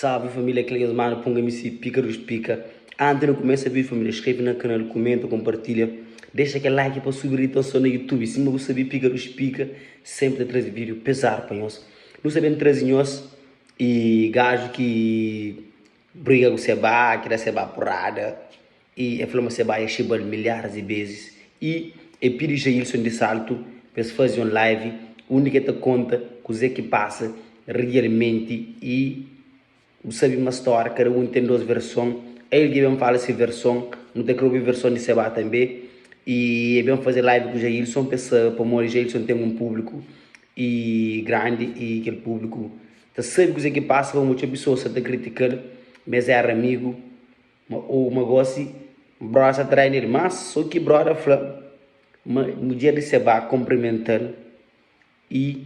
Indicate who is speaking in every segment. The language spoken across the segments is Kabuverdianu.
Speaker 1: Salve família, kel nhos manu Punga MC Pika dos Pika. Antes di kumesa vídeo família, skrebe na kanal, kumenta, kompartilha, dexa kel like pa subi ritenson na YouTube. Sima bu sabe Pika dos Pika sempre ta traze vídeo pesado pa nhos. Nu sta ben traze nhos e gajo ki briga ku Sebah, ki da Sebah porrada e e fla ma Sebah é xibal milhares de vezes e e pidi Jailson di Salto pa es faze un live undi ki e ta konta kuze ki pasa realmenti e bu sabe ma storia kada un ten dos verson el ki ben fala se verson nu ta kre obi verson di Sebah tanbe e e ben faze live ku Jailson pa es sabe pamodi Jailson ten un publiku e grandi e kel publiku ta sabe kuze ki pasa pamodi txeu pesoas sa ta kritikal ma es era amigu Ma ou ma gosi broda sa trai nel mas so ki broda fla ma mudjer di Sebá konprimental i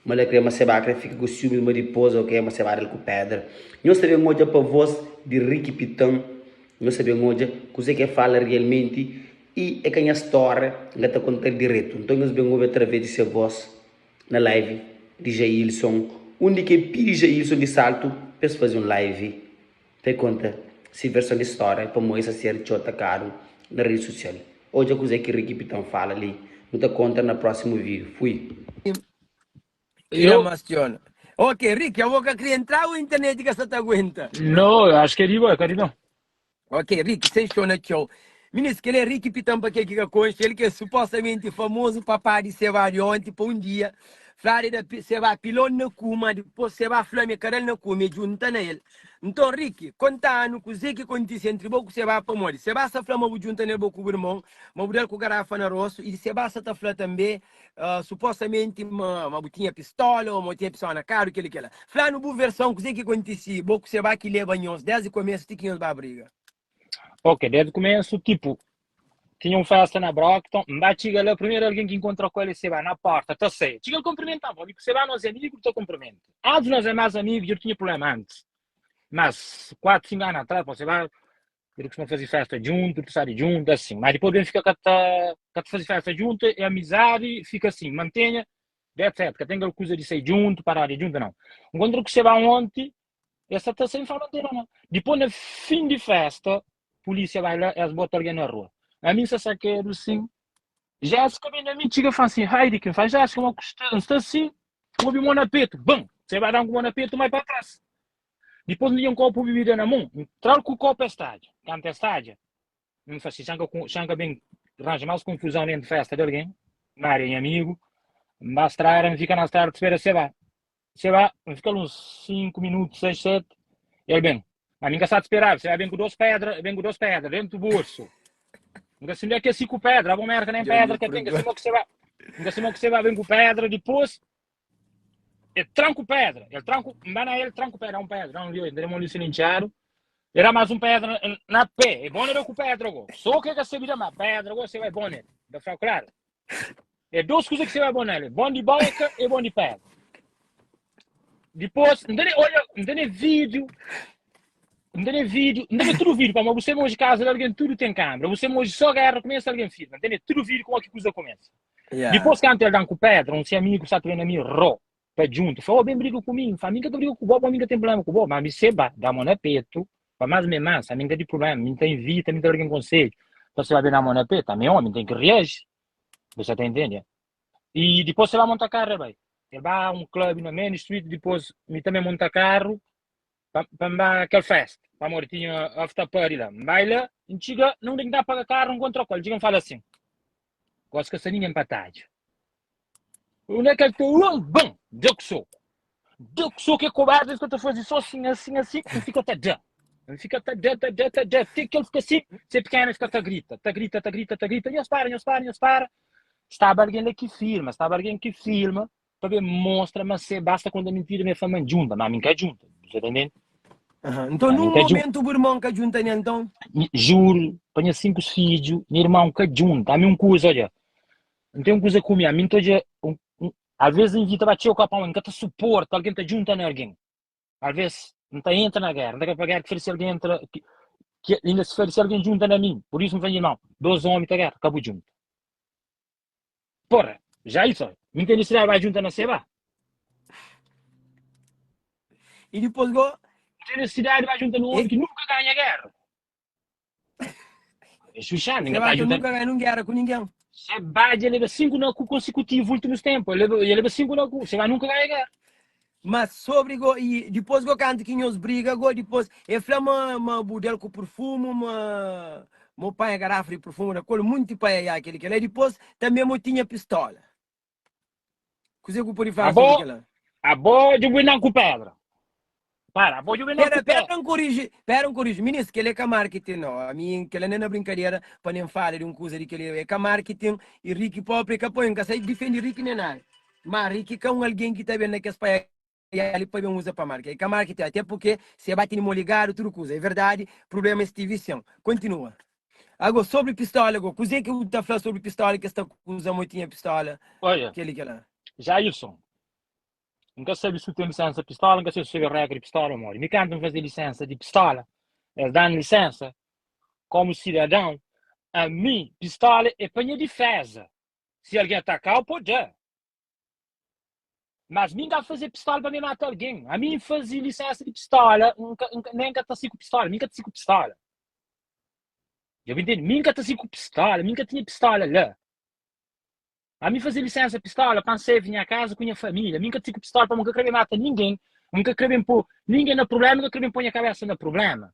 Speaker 1: ma la kre ma Sebá kre fika ku siumis ma dipos ok ma Sebá dal ku pedra. Nhos ta ben odja pa vos di Ricky Pitan nhos ta ben odja kuze ke fala realmenti i e ka nha storia N ka ta kontal diretu nton nhos ben obi atraves di se vos na live di Jailson undi ke pidi Jailson di saltu pa es faze un live. Pa e konta si verson di stória pamodi es ta ser txeu atakadu na redi susial. Odja kuzê ki Ricky Piton fala li. Nu ta konta na prósimu vídiu. Fui!
Speaker 2: Eu Mastiona. Ok, Ricky, abo ka kria entra o internet ka sa ta aguenta?
Speaker 3: No, acho que é de boa, ka di não.
Speaker 2: Ok, Ricky, sem xona txeu. Minis, kel é Ricky Pitan pa kel ki ka konxe, el ki é supostamenti famozu papá di Sebah di onti pa un dia. Fladu é da Sebah pilon na ku, ma dipos Sebah fla ma é ka da-l na ku, ma é djunta na el. Nton, Ricky, konta-nu kuzê ki kontise entri bo ku Sebah pamodi Sebah sta fla ma bu djunta na el bo ku bu irmon, ma bu da-l ku garafa na rostu i Sebah sta ta fla tanbê supostamenti ma ma bu tinha pistola ô ma bu tinha pistola na karu, kel-li kel-la. Fla-nu bu verson, kuzê ki kontise bo ku Sebah ki leba nhos désdi komésu ti ki nhos ba briga.
Speaker 3: Ok, desde começo, tipo, tinha um festa na Brockton, N ba txiga la, primeiro alguém que encontra com ele é Seba, na porta, ta sai. Txiga el cumprimentam, ami ku Seba nós é amigo, ta cumprimenta. Antes nós é mais amigo, eu tinha problema antes. Mas 4, 5 anos atrás, pô, Seba, ele costuma fazer festa junto, tu sabe junto, assim. Mas depois vem fica com ta, com fazer festa junto, é amizade, fica assim, mantenha, etc. Que tem aquela coisa de sair junto, parar de junto, não. Encontro com Seba ontem, Es sa ta sai fala nte nau. Dipôs na fin di festa, pulísia bai la, es bota algen na rua. Ami N sta sakedu sin. Jéssica ben na mi, txiga fla sin, Heidi, ki N fla, Jéssica, ma ku sta, N sta sin, N obi mô na petu, bum! Se ba da-m ku mô na petu, N bai pa tras. Dipôs N tinha un kopu bibida na mon, N tra-l ku kopu es tadja. Kantu es tadja, N fla sin, xa N ka, xa N ka ben ranja más konfuzon dentu festa di algen, Maria nha amigu, N ba strada, N fika na strada ta spera se ba. Seba, N fika-l uns 5 minutu, 6, 7, el ben. Ma mi N ka sa ta speraba, Seba ben ku dos pedra, ben ku dos pedra dentu bolsu. N ka sinti ke si ku pedra, abo merka nen pedra ka ten, N ka sima ku Seba, N ka sima ku Seba ben ku pedra, dipôs el tran ku pedra, el tran ku, N ba na el tran ku pedra, un pedra, un li, N da mon li silintiadu, el da mas un pedra na pé, e bom el da ku pedra go, so ke ka sabi da ma pedra go, Seba é bom nel, N ta fla klaru. É dos kuza ki Seba é bom nel, é bom di boka e bom di pedra. Dipôs, N tene, olha, N tene vídeo, N tene vídeo, N tene tudu vídeo, pamodi bu sema hoje casa de alguém tudo tem câmera, bu sema hoje só guerra começa alguém filma, N tene tudo vídeo como que kuza começa.
Speaker 2: Yeah.
Speaker 3: Dipôs kantu el dan ku pedra, um se amigo sa ta ben na mi, ro, pa djuntu, fla, oh, ben briga ku mi, N fla, mi ka ta briga ku bo, bo mi ka ten problema ku bo, ma mi seba, da mo na petu, pa mas mi mansa, mi ka di problema, mi ta invita, mi ta da algen konsedju, pa seba ben da mo na petu, ami é omi, N ten ki reaji. Bu sa ta intende? E dipôs se ba monta karru, el bai. El ba un club na Main Street, dipôs mi tanbe monta karru pa, pa N ba kel festa, pamodi tinha after party la. N bai la, N txiga na undi ki N ta paga karru, N nkontra ku el, N txiga N fala asin, Gosi ka sta ningen pa tadja. Undi é ki el ta un, bum, da ku soku. Da ku soku, é kobardi, el fika ta faze so asin, asin, asin, N fika ta da. N fika ta da, ta da, ta da, te ki el fika asin, se pikena fika ta grita, ta grita, ta grita, ta grita, nhos para, nhos para, nhos para. Staba algen la ki filma, staba algen ki filma pa ben mostra ma se basta konta mintira ma e fla ma N djunta, ma mi N ka djunta, bu sa ta ntende?
Speaker 2: Aham. Nton,
Speaker 3: Ma mi
Speaker 2: nun
Speaker 3: N ka djunta.
Speaker 2: momentu bu irmon ka djunta nel, nton?
Speaker 3: Mi, juru pa nha 5 fidju, nha irmon ka djunta. Ami un kuza, odja, N ten un kuza ku mi, ami N ta odja, un, un, alvês N invita ba txeu ka pamodi N ka ta suporta algen ta djunta na algen. Alvês N ta entra na géra, N ta kai pa géra ki fla si algen entra, ki, ki inda si fla si algen djunta na mi. Pur isu N fla nha irmon, dos ómi ta géra, ka bu djunta. Porra, já isso, mi N ten nisisidadi ba djunta na seba.
Speaker 2: I dipôs go?
Speaker 3: Tem necessidade de junta no homem que nunca ganha guerra. É Xuxana,
Speaker 2: Você
Speaker 3: ainda tá
Speaker 2: vai que
Speaker 3: juntando.
Speaker 2: nunca ganha num guerra com ninguém.
Speaker 3: Você vai de leva 5 na cu consecutivo últimos tempos. Ele leva, ele leva 5 na cu. Você vai nunca ganhar guerra.
Speaker 2: Mas sobre go, e depois go canto que nós briga go, depois e fla ma, ma budel com perfume, ma, mo pai a garrafa de perfume da cor, muito pai aí aquele que lá. E depois também mo tinha pistola. Kuzê ku pode fala sobre
Speaker 3: Abo,
Speaker 2: kela?
Speaker 3: abo de boi não com pedra. Para, abo de boi não
Speaker 2: Pera,
Speaker 3: com
Speaker 2: pera,
Speaker 3: pedra.
Speaker 2: não corrige, pera, não corrige. Ministro, kele é ka marketing, não. A mim, kele nem na brincadeira, pa nem fala de um coisa de kele é ka marketing e rico e pobre ka põe, ka sai defende rico nem nada. Mas rico ka um alguém que tá bem naqueles país ali pa bem usa pa marketing. É ka marketing, até porque se bate no ligado, tudo coisa. É verdade, problema é tive sim. Continua. Agora, sobre pistola, agora, kuzê que eu tá falando sobre pistola que está usa muito tinha pistola,
Speaker 3: Olha,
Speaker 2: aquele que lá.
Speaker 3: Jailson, nunca sabe se tem licença de pistola, nunca sei se sabe a regra de pistola, amor. Me cantam fazer licença de pistola. Eles dão licença como cidadão. A mim, pistola é para minha defesa. Se alguém atacar, eu pode. Mas mim dá fazer pistola para me matar alguém. A mim fazer licença de pistola, nunca, nunca, nem nunca tá com pistola, nunca tá com pistola. Já me entende? Nunca tá com pistola, nunca tinha pistola lá. A mim fazer licença pistola para ser minha casa com minha família. Nunca tinha pistola para nunca querer matar ninguém. Nunca querer pôr ninguém na problema, nunca querer pôr minha cabeça na problema.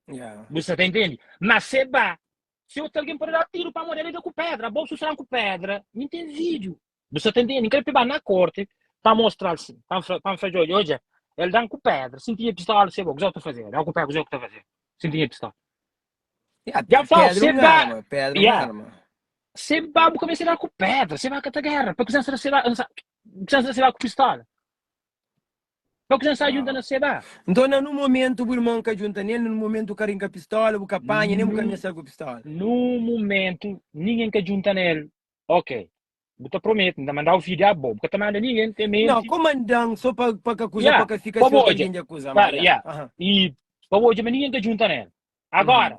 Speaker 2: Yeah.
Speaker 3: Você tá entende? Mas se vá, se outro alguém pode dar tiro para morrer, ele dá com pedra, a bolsa será com pedra, não tem vídeo. Você tá entende? Quer pegar na corte para mostrar, para fazer, olha, olha, ele dá com pedra, se tinha pistola, se é bom, o que eu estou a fazer? Dá com pedra, o que eu estou a fazer? Se tinha pistola.
Speaker 2: Yeah,
Speaker 3: Já falo,
Speaker 2: pedra
Speaker 3: se
Speaker 2: é uma
Speaker 3: vá,
Speaker 2: arma, pedra é uma
Speaker 3: yeah.
Speaker 2: arma.
Speaker 3: Se vá, começa a dar com pedra, se vai com a guerra, para que você vai, você vai com pistola. Para que você ajuda na seba.
Speaker 2: Então, no momento, o irmão que junta nele, no momento o carinho com a pistola, o capanha, nem o caminho com a pistola.
Speaker 3: No momento, ninguém que junta nele. Ok. Buta prometo, não mandar o vídeo a boa, porque também ninguém tem mente.
Speaker 2: Não, comandante, só para para que acusa,
Speaker 3: Yeah.
Speaker 2: para que fica
Speaker 3: Pa
Speaker 2: sem
Speaker 3: boa,
Speaker 2: alguém de acusa.
Speaker 3: Para,
Speaker 2: mas,
Speaker 3: yeah.
Speaker 2: Aham.
Speaker 3: E para hoje, mas ninguém que junta nele. Agora,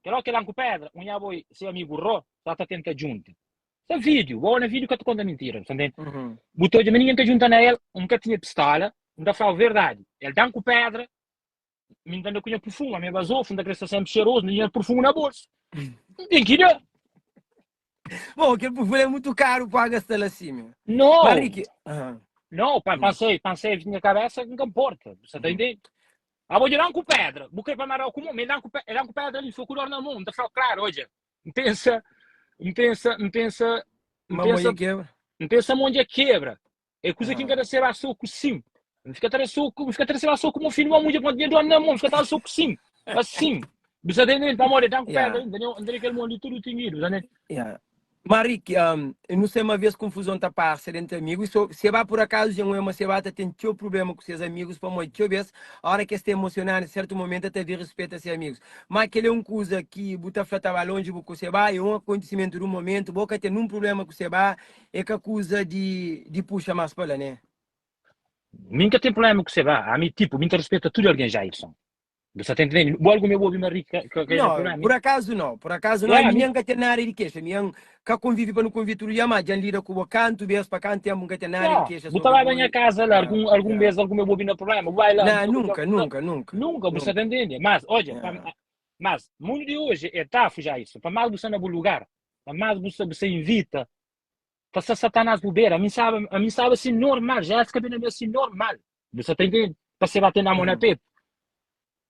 Speaker 3: uhum. que lá com pedra, um boi, seu amigo Ró, tá tá tenta junto. Isso é vídeo, vou na vídeo que eu te conto mentira, entende?
Speaker 2: Uhum.
Speaker 3: Botou de ninguém que junta nele, nunca tinha pistola, não fala a verdade. Ele dá com pedra, me entende com perfume, a minha basou, funda cresce sempre cheiroso, não tinha perfume na bolsa. Tem que ir.
Speaker 2: Bom, aquele perfume é muito caro para gastar assim, meu.
Speaker 3: Não.
Speaker 2: Mas, Ricky, aham.
Speaker 3: Não, pa, pensei, pensei na cabeça que não importa. Você tá entendendo? Ah, vou dar com pedra. Vou querer para amarrar com me dá com pedra, com pedra ali, foi com dor na mão, tá falando claro, hoje. Não pensa, não pensa, não pensa, não
Speaker 2: Mamãe
Speaker 3: pensa,
Speaker 2: quebra.
Speaker 3: não pensa onde é quebra. É coisa que
Speaker 2: Ah.
Speaker 3: encara ser a soco sim. Não fica atrás soco, não fica atrás ser soco como filho, uma mulher com dinheiro na mão, fica atrás soco sim. Assim. Você tá entendendo? Para morrer, dá com
Speaker 2: Yeah.
Speaker 3: pedra, entendeu? André aquele mundo de tudo tinha ido, né?
Speaker 2: Yeah. Marique, um, eu não sei uma vez confusão tá parça entre amigos, so, se vai por acaso já uma se vai tem teu problema com seus amigos para muito teu vez, a hora que está emocionado em certo momento até de respeito a seus amigos. Mas aquele é um coisa que buta tava longe com você vai, é um acontecimento do momento, boca tem um problema com você vai, é que acusa de de puxa mais para lá, né?
Speaker 3: Nunca tem problema com você vai. A mim, tipo, me respeita tudo alguém, Jairson. Você tá entendendo? O algo meu ouvi Marique que que que
Speaker 2: Não,
Speaker 3: problema.
Speaker 2: por acaso não, por acaso não,
Speaker 3: Yeah,
Speaker 2: a minha nunca tem nada de queixa, minha que convive para não conviver tudo dia, mas já lida com o canto, beijo para canto, tem nunca tem nada de
Speaker 3: Não,
Speaker 2: queixa
Speaker 3: você vai
Speaker 2: sobre
Speaker 3: na minha
Speaker 2: boi.
Speaker 3: casa lá,
Speaker 2: Yeah,
Speaker 3: algum, algum
Speaker 2: yeah.
Speaker 3: mês, algum meu ouvi no problema. Vai lá.
Speaker 2: Não, nunca, nunca, nunca.
Speaker 3: Nunca, você
Speaker 2: Nunca.
Speaker 3: tá entendendo? Mas, olha,
Speaker 2: Yeah.
Speaker 3: pa- mas, mundo de hoje é tafo já isso. Para mais você não lugar, para mais você, você invita, para ser satanás bobeira. A mim sabe, a mim sabe assim normal, já fica bem assim normal. Você tá entendendo? Para você bater na mão na
Speaker 2: Uhum.
Speaker 3: peito.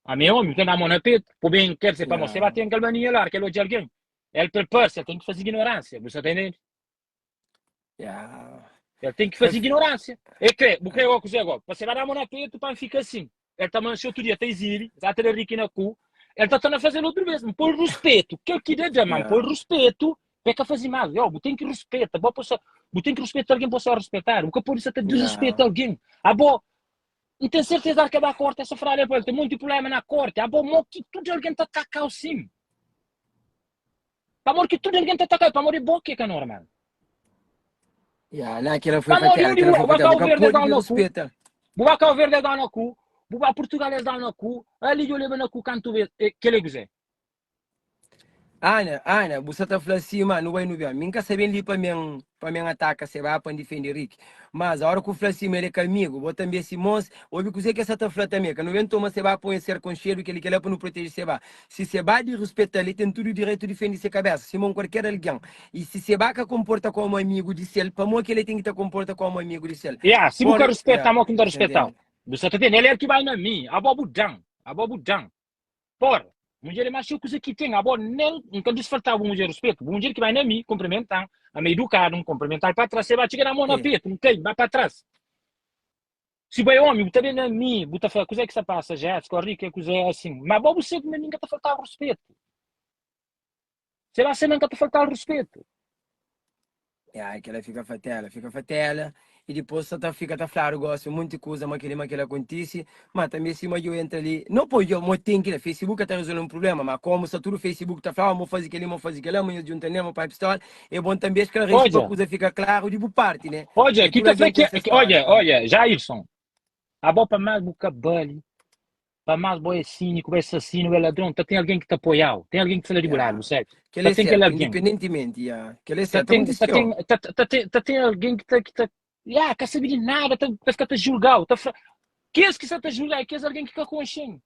Speaker 3: A meu homem tem na mão na peito, por bem quer dizer, para você
Speaker 2: Yeah.
Speaker 3: bater aquela mania lá, aquele de alguém. Ele prepara-se, ele tem que fazer ignorância, você tá entendendo?
Speaker 2: Yeah.
Speaker 3: Ele tem que fazer ignorância. Ele crê, o que eu vou agora? Você vai dar a mão na peito para ficar assim. Ele também, se outro dia tem exílio, já tem rico na cu, ele está tentando fazer outra vez. Por respeito, que ele quer dizer, mano,
Speaker 2: Yeah.
Speaker 3: por respeito, é que fazer mal. Eu, tem que respeitar, bom, posso, tem que respeitar alguém, posso respeitar. O que por isso até desrespeita
Speaker 2: Yeah.
Speaker 3: alguém. Ah, bom, não tenho certeza que vai a corte essa fralha, ele tem muito problema na corte. Ah, bom, mo que tudo alguém está atacado sim. Amor que tudo alguém está atacado, para morrer bom que é normal.
Speaker 2: Yeah, não, aquela foi
Speaker 3: Para
Speaker 2: fatela,
Speaker 3: morrer,
Speaker 2: aquela foi
Speaker 3: o
Speaker 2: fatela.
Speaker 3: Cabo
Speaker 2: Nunca
Speaker 3: Verde
Speaker 2: pôde
Speaker 3: dá
Speaker 2: de
Speaker 3: no cu.
Speaker 2: respeita.
Speaker 3: Buba Cabo Verde dá no cu, buba Portugal dá no cu, ali eu levo no cu canto vez, que ele quiser.
Speaker 2: Ana, Ana, bu sa ta fla si, ma nu bai nu ben. Mi N ka sa ben li pa men pa men ataka Seba pa N difende Ricky. Mas ora ku fla si ma el é ka amigu, bo tanbe si mos, obi kuze ke sa ta fla tanbe. Ka nu ben toma Seba pa un ser konxedu keli kela pa nu proteje Seba. Si Seba di ruspeta-l, el ten tudu direitu difende se kabesa, sima un kualker algen. I si Seba ka konporta komu amigu di sel, pamo ki el ten ki ta konporta komu amigu di sel?
Speaker 3: Ya, si bu ka
Speaker 2: Por,
Speaker 3: ruspeta,
Speaker 2: ya,
Speaker 3: mo ki N ta
Speaker 2: ta
Speaker 3: ruspeta-u.
Speaker 2: ntende.
Speaker 3: Bu sa ta tende? El el ki bai na mi, abo bu dan, abo bu dan. Por, mudjer é más txeu kuza ki ten, abo nen N ka disfalta bu mudjer ruspetu. Bu mudjer ki bai na mi, kunprimentan, ami é idukadu, N kunprimental pa tras, se ba txiga na mon na
Speaker 2: É.
Speaker 3: petu, N kai, N ba pa tras. Si bo é omi, bu ta ben na mi, bu ta fla, kuzé ki sta pasa, Jéssica, ô Ricky, kuzé asin. Ma bo bu sabe ma mi N ka ta falta-u ruspetu. Se ba se ma N ka ta falta-l ruspetu.
Speaker 2: Ya, kela fika fatela, fika fatela, e dipôs sa ta fika ta fladu gosi munti kuza ma keli ma kela kontisi, ma tanbe sima djo entra li, no poi djo mo ten ki na Facebook ka ta resolve un problema, ma komu sa tudu Facebook ta fla, oh mo fazi keli, mo fazi kela, mo nhos djunta ne, mo pai pistola, é bon tanbe esklaresce pa
Speaker 3: Odja,
Speaker 2: kuza fika klaru di bu parti, ne?
Speaker 3: odja,
Speaker 2: Ke
Speaker 3: ki
Speaker 2: tudu
Speaker 3: ta fla
Speaker 2: algen
Speaker 3: ki,
Speaker 2: ten se
Speaker 3: ki odja,
Speaker 2: stória.
Speaker 3: odja, Jairson, abo pa más bu ka bali, pa más bo é síniku, bo é assassinu, bo é ladron, ta ten algen ki ta apoiau, ten algen ki sta la di bu ladu,
Speaker 2: Ya,
Speaker 3: bu sabe?
Speaker 2: kel
Speaker 3: Ta
Speaker 2: é
Speaker 3: ten kel
Speaker 2: sertu,
Speaker 3: algen.
Speaker 2: independentimenti, ya, kel é
Speaker 3: Ta
Speaker 2: sertu, ta
Speaker 3: ten,
Speaker 2: kontise
Speaker 3: ta
Speaker 2: txeu.
Speaker 3: ten, ta, ta, ten, ta ten algen ki ta, ki ta, ya, ka sabe di nada, ta, ta fika ta julgau, ta fla, kes ki sta ta julga é kes algen ki ka konxe-m.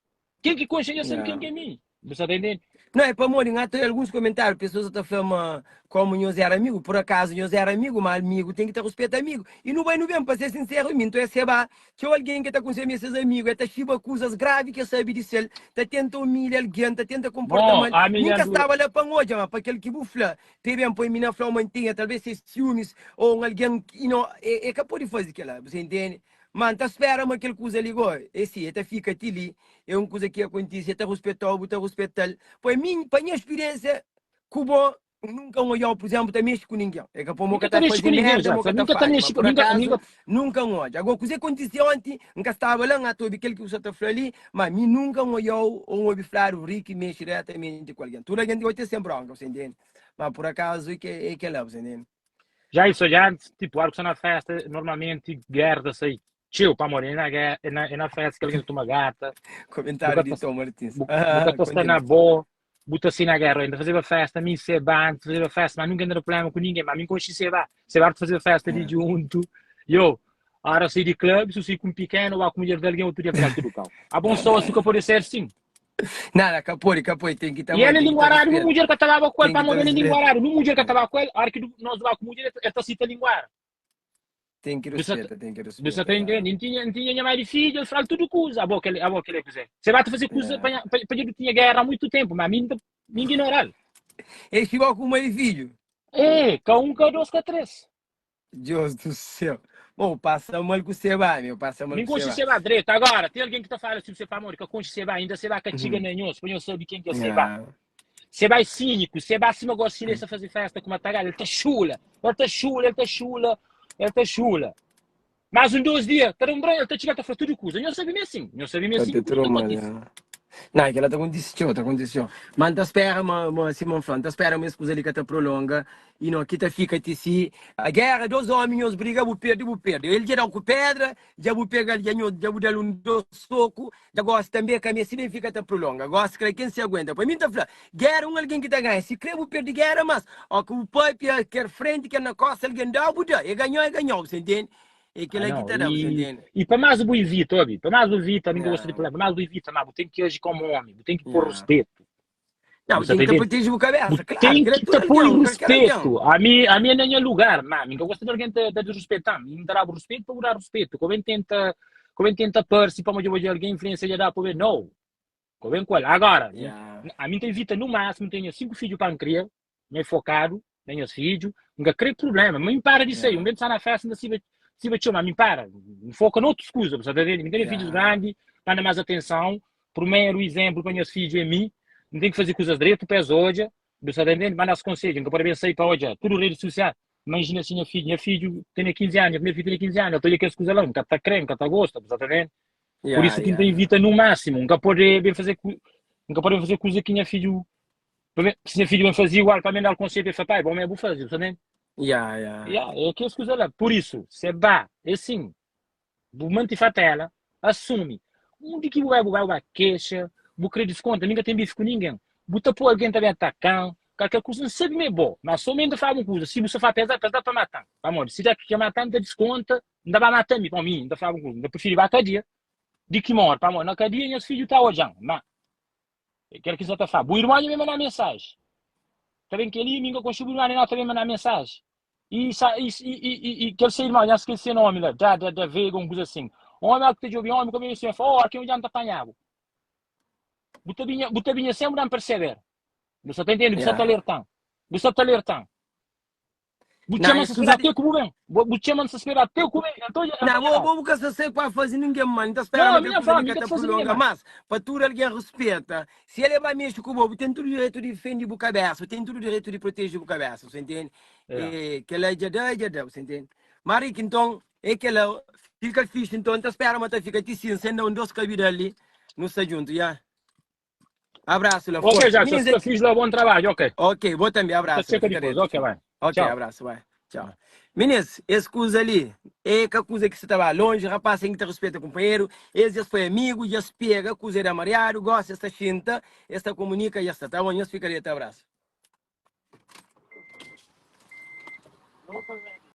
Speaker 3: Ken ki konxe-m dja sabe ken
Speaker 2: Ya.
Speaker 3: ki é mi. Bu sta ta intende?
Speaker 2: Não, é pamodi N ata alguns komentáriu, pessoas ta fla ma komu nhos era amigu, por akazu nhos era amigu, ma amigu ten ki ta ruspeta amigu. I nu bai nu ben, pa ser sinseru, mi nton é seba txeu algen ki ta konse mi é ses amigu, é ta xiba kuzas gravi ki es sabe di sel, ta tenta umilha algen, ta tenta konporta
Speaker 3: Bon,
Speaker 2: mal.
Speaker 3: ami
Speaker 2: Mi N
Speaker 3: nha
Speaker 2: ka
Speaker 3: dura.
Speaker 2: staba la pa N odja, ma pa kel ki bu fla, pe ben poi mi na fla uma N tinha talvez ses siumis ou un algen, you know, e ka pode faze kela, bu sa intende? Ma N ta spera ma kel kuza li go, é si, e ta fika ti li, é un kuza ki akontise, e ta ruspeta-u, bu ta ruspeta-l. Pa mi, pa nha spiriensia ku bo, N nunka N odja-u, pur izénplu, ta mexe ku ningen. É ka pamodi
Speaker 3: Mi
Speaker 2: ka
Speaker 3: ka ta
Speaker 2: ta
Speaker 3: mexe
Speaker 2: faze
Speaker 3: ku ningen,
Speaker 2: merda, mo
Speaker 3: Jackson.
Speaker 2: ka
Speaker 3: Mi
Speaker 2: ta
Speaker 3: ka ta
Speaker 2: fadja, ma
Speaker 3: mexe ku,
Speaker 2: pur
Speaker 3: mi ka, mi
Speaker 2: akazu,
Speaker 3: ka.
Speaker 2: nunka N odja. Agó, kuzê kontise onti, N ka staba la, N ata obi kel ki bu sa ta fla li, ma mi nunka N odja-u ô N obi fladu Ricky mexe diretamenti ku algen. Tudu algen ti odja ten sen bronka, bu sa intende? Ma pur akazu é ke, é kel-la, bu sa intende?
Speaker 3: Já isso, já antes, tipo, ora que está na festa, normalmente guerra ta sai txeu, pamodi é na, guerra, é na, é na festa que alguém ta toma gata, bu
Speaker 2: Comentário
Speaker 3: ka
Speaker 2: di
Speaker 3: ta,
Speaker 2: Tom Martins.
Speaker 3: bu, bu ka
Speaker 2: Ah,
Speaker 3: ta sta na
Speaker 2: continua.
Speaker 3: bo, bu ta sai na guerra, ainda fazeba festa, mi seba antes fazeba festa, mas nunca entra problema com ninguém, mas mi conxi seba, seba ta fazeba festa di
Speaker 2: Ah.
Speaker 3: junto, yo, ora sai di club, se sai com um pequeno, ou com mulher de alguém, outro dia ficar tudo cal. A bom só açúcar pode ser sim.
Speaker 2: Nada, ka pode, ka pode, tem que
Speaker 3: E
Speaker 2: também,
Speaker 3: el é
Speaker 2: tem que ter
Speaker 3: linguaradu, nun
Speaker 2: respeito.
Speaker 3: mudjer ka ta laba ku el,
Speaker 2: Tem que
Speaker 3: pamodi
Speaker 2: ter
Speaker 3: el é
Speaker 2: respeito.
Speaker 3: linguaradu, nun mudjer ka ta laba ku el, ora ki du, nos ba ku mudjer, el ta sita linguara.
Speaker 2: Tem que
Speaker 3: Bu sa
Speaker 2: respeita, tem que
Speaker 3: bu sa
Speaker 2: respeita,
Speaker 3: ta
Speaker 2: yeah.
Speaker 3: intende? N tinha, N tinha nha mai di fidju, el fla-l tudu kuza, abo kel, abo kel é kuzê. Se ba ta faze kuza
Speaker 2: Yeah.
Speaker 3: pa nha, pa, pa dja du tinha géra há muitu ténpu, ma mi N ta, mi N ignoral.
Speaker 2: Esse igual com mãe e filho.
Speaker 3: É, ka un, ka dôs, ka três.
Speaker 2: Deus do céu. Bom, passa mal com você vai, meu, passa mal
Speaker 3: Mi
Speaker 2: com
Speaker 3: konxe
Speaker 2: você vai.
Speaker 3: Seba dretu. Agora, ten algen ki ta fala si bu pamodi ka konxe Seba, inda Seba ka txiga
Speaker 2: Uhum.
Speaker 3: na nhos, pa nhos sabe ken ki é Seba.
Speaker 2: Yeah.
Speaker 3: Seba é síniku, Seba sima gosi li, sa faze festa ku matagal, el ta xula, el ta xula, el ta xula, el ta xula. Mas un dos dia, ta da un bronha, el ta txiga, el ta fla tudu kuza. Nhos sabe ma é sin, nhos sabe ma é
Speaker 2: Ta
Speaker 3: sin
Speaker 2: te
Speaker 3: ki kuza ta
Speaker 2: troma,
Speaker 3: kontise.
Speaker 2: yeah. Não, aquela tá acontecendo, txeu, tá acontecendo. Mas não tá espera, ma, ma, Simão fala, não tá espera, mas coisa ali que tá prolonga. E não, que tá fica te si. A guerra dos homens, os briga, bu perde, bu perde. Ele já dá com pedra, já bu pega, já, nho, já bu dá um dos soco, já gosta também, que se bem fica tá prolonga. Gosta que quem se aguenta. Para mim tá fala, guerra um alguém que tá ganha. Se crê bu perde guerra, mas, ó, que o pai quer frente, quer na costa, alguém dá, bu dá. E ganhou, e ganhou, você entende? É
Speaker 3: Ah,
Speaker 2: aquele que
Speaker 3: não.
Speaker 2: tá dando, você
Speaker 3: E,
Speaker 2: entende?
Speaker 3: e para mais bu evita, obi, para mais bu evita, a mim que gosta de
Speaker 2: Yeah.
Speaker 3: problema, para mais bu evita, mas bu tem que agir como homem, bu tem que pôr
Speaker 2: Yeah.
Speaker 3: respeito.
Speaker 2: Não,
Speaker 3: Bu sa
Speaker 2: tem
Speaker 3: ta
Speaker 2: que te
Speaker 3: entende?
Speaker 2: proteger a
Speaker 3: Bu
Speaker 2: cabeça, claro,
Speaker 3: tem
Speaker 2: que ele é
Speaker 3: que
Speaker 2: tudo
Speaker 3: te pôr
Speaker 2: alguém, qualquer alguém.
Speaker 3: respeito. A mim, a mim é nem lugar, mas a mim que eu gosto de alguém te, te desrespeitar. Mim te dá respeito para dar respeito. Como tenta, como tenta parse para mojar alguém influência já dá para ver, não. Como qual? Agora,
Speaker 2: Yeah.
Speaker 3: a mim te evita no máximo, tenho cinco filhos para criar, meio focado, tenho filhos, nunca crio problema. Mas me para disso aí,
Speaker 2: Yeah.
Speaker 3: um bem estar na festa, ainda se vai se vai chamar, me para. Me foca noutras coisas, você tá vendo? Me tem filhos
Speaker 2: Yeah.
Speaker 3: grandes, para dar mais atenção. Primeiro exemplo para meus filhos é mim, não tem que fazer coisas direito, pés hoje, você tá entendendo? Manda esse conselho, nunca pode bem sair para hoje, tudo rede social. Imagina assim, minha filha, minha filho tem 15 anos, meu filho tem 15 anos, eu estou aquelas coisas lá, nunca tá crendo, nunca tá gosta, você tá vendo? Por
Speaker 2: Yeah,
Speaker 3: isso que
Speaker 2: yeah.
Speaker 3: então evita no máximo, nunca pode bem fazer, nunca pode fazer coisa que minha filho, se minha filho bem fazer igual, para mim dar conselho, ele fala, pai, bom, é vou fazer, você entende?
Speaker 2: Yeah, yeah.
Speaker 3: Yeah, é aquelas coisas lá. Por isso, se vá, é assim, bu manti fatela, assume. Onde que bu vai, bu vai, bu vai queixa, bu querer desconto, nunca tem bife com ninguém. Bu tá pôr alguém também atacar, Kalker kuza N sabe ma é bo, ma somente N fla-bu un kuza, si bu sta fla pa es da, pa es da pa mata-m. Pamodi si da ki mata-m, N ta diskonta, N ta ba mata mi. Pamodi mi, N ta fla-bu un kuza, N ta prifiri ba kadia di ki móre. Pamodi na kadia nhas fidju ta odja-m. Ma, é kel ki N sa ta fla. Bu irmon dja ben manda-m mensaji. Ta ben kel-li, mi N ka konxe bu irmon, nen el ta ben manda-m mensaji. I sa, i, i, i, i, i kel se irmon, dja N skese se nomi la, da, da, da Veiga, un kuza asin. Omi, óki ta djobe omi, ka ben fla, Ó, ki un dja N ta panha-bu. Bu ta binha, bu ta binha sen bu dan perseber. Bu sa ta intende, bu sa ta
Speaker 2: Yeah.
Speaker 3: alertan. Bu sa ta alertan. Bu
Speaker 2: Não,
Speaker 3: txema
Speaker 2: es
Speaker 3: sa
Speaker 2: kuza
Speaker 3: spera
Speaker 2: di
Speaker 3: até ku bu ben. Bu, bu txema sa spera até ku ben. Então, el
Speaker 2: Não,
Speaker 3: ta
Speaker 2: bo,
Speaker 3: djaba.
Speaker 2: bo bu ka sa sai pa faze ninguém mal. N ta spera
Speaker 3: Não,
Speaker 2: ma kel
Speaker 3: minha
Speaker 2: kuza
Speaker 3: fala,
Speaker 2: li
Speaker 3: mi
Speaker 2: ka
Speaker 3: ka
Speaker 2: ta
Speaker 3: ta faze ninguém
Speaker 2: prolonga.
Speaker 3: mal.
Speaker 2: Mas, pa tudu algen ruspeta, si el é ba mexe ku bo, bu ten tudu direitu di difende bu kabesa, bu ten tudu direitu di proteje bu kabesa, bu entende?
Speaker 3: Yeah.
Speaker 2: E, kel-la dja da, dja da, bu entende? Mas, Ricky, nton, é kel-la, fika fixe, nton, N ta spera ma ta fika ti sin, sen da un dos kabida li, nu sta djuntu, ya. Abraço la,
Speaker 3: Ok,
Speaker 2: força.
Speaker 3: Jackson,
Speaker 2: Meninos,
Speaker 3: fica
Speaker 2: é...
Speaker 3: fixe lá, bom trabalho, ok.
Speaker 2: Ok, bom também,
Speaker 3: Tá
Speaker 2: abraço.
Speaker 3: checa
Speaker 2: Fica
Speaker 3: depois,
Speaker 2: dentro.
Speaker 3: ok, vai.
Speaker 2: Ok,
Speaker 3: Tchau.
Speaker 2: abraço, vai. Tchau. Meninos, esse coisa ali é que coisa que se estava longe, rapaz tem que ter respeito ao companheiro. Eles já foi amigo, já se pega, coisa era mareado, gosta esta xinta, esta comunica, já está. Tá bom, já fica dentro, abraço.